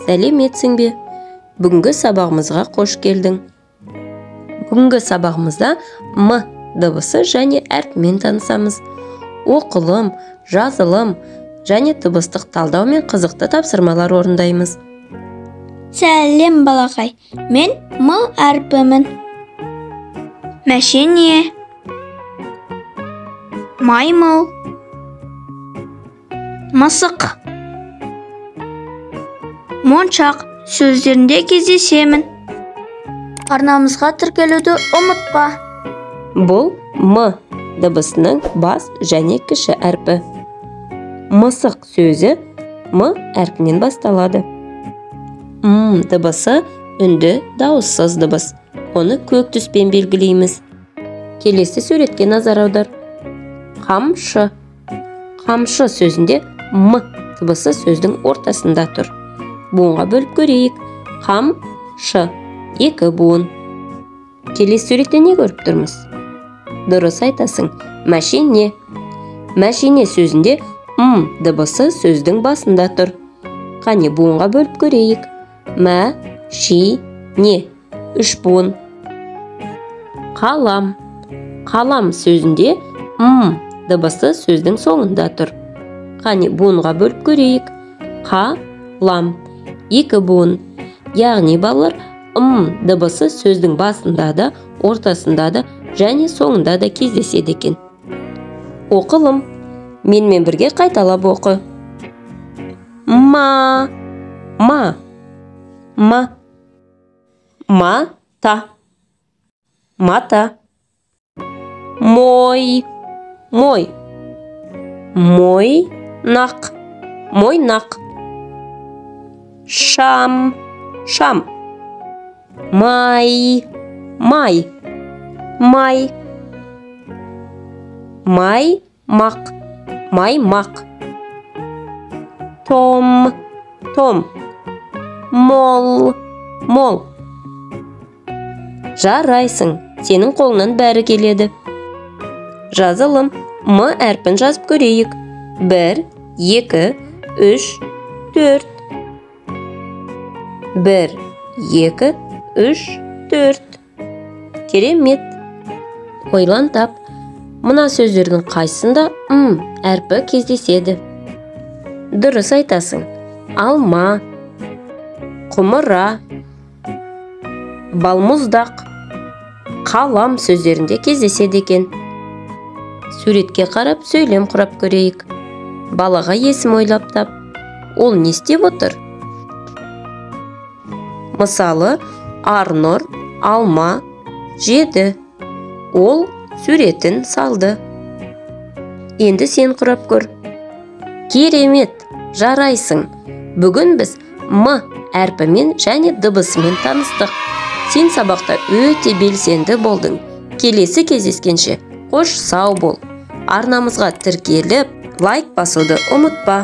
Сәлеметсің бе? Бүгінгі сабағымызға қош келдің. Бүгінгі сабағымызда М дыбысы және әрпімен танысамыз. Оқылым, жазылым және дыбыстық талдау мен қызықты тапсырмалар орындаймыз. Сәлем, балақай. Мен М әрпімін. Мәшине, маймыл, мысық, моншақ сөздерінде кездесемін. Арнамызға тіркелуді ұмытпа. Бұл М дыбысының бас және кіші әрпі. Мысық сөзі М әрпінен басталады. М дыбысы үнді дауыссыз дыбыс. Оны көк түспен белгілейміз. Келесі суретке назар аудар. Қамшы. Қамшы сөзінде М дыбысы сөздің ортасында тұр. Буынға бөліп көрейік. Қам-шы. Екі буын. Келесі суретте не көріп тұрмыз? Дұрыс айтасың. Мәшине. Мәшине сөзінде М дыбысы сөздің басында тұр. Қане, буынға бөліп көрейік. Мә-ши-не. Үш буын. Қалам. Қалам сөзінде М дыбысы сөздің соңында тұр. Қане, буынға бөліп көрейік. Қа-лам. Екі буын. Яғни балалар, М дыбысы сөздің басында да, ортасында да және соңында да кездеседі екен. Оқылым. Менімен бірге қайталап оқы. Ма, ма, ма, ма, та, мата. Мой, мой, мой, нақ, мойнақ. Шам, шам. Май, май, май. Май, мақ, маймақ. Том, том. Мол, мол. Жарайсың, сенің қолыңнан бәрі келеді. Жазылым. М әрпін жазып көрейік. 1, 2, 3, 4. 1, 2, 3, 4. Керемет. Ойлан тап. Мына сөздердің қайсысында М әрпі кездеседі? Дұрыс айтасың. Алма, құмыра, балмұздақ, қалам сөздерінде кездеседі екен. Суретке қарап сөйлем құрап көрейік. Балаға есім ойлап тап. Ол не істеп отыр? Мысалы, Арнұр алма жеді. Ол суретін салды. Енді сен құрап көр. Керемет, жарайсың. Бүгін біз М әрпімен және дыбысымен таныстық. Сен сабақта өте белсенді болдың. Келесі кездескенше қош сау бол. Арнамызға тіркеліп, лайк басуды ұмытпа.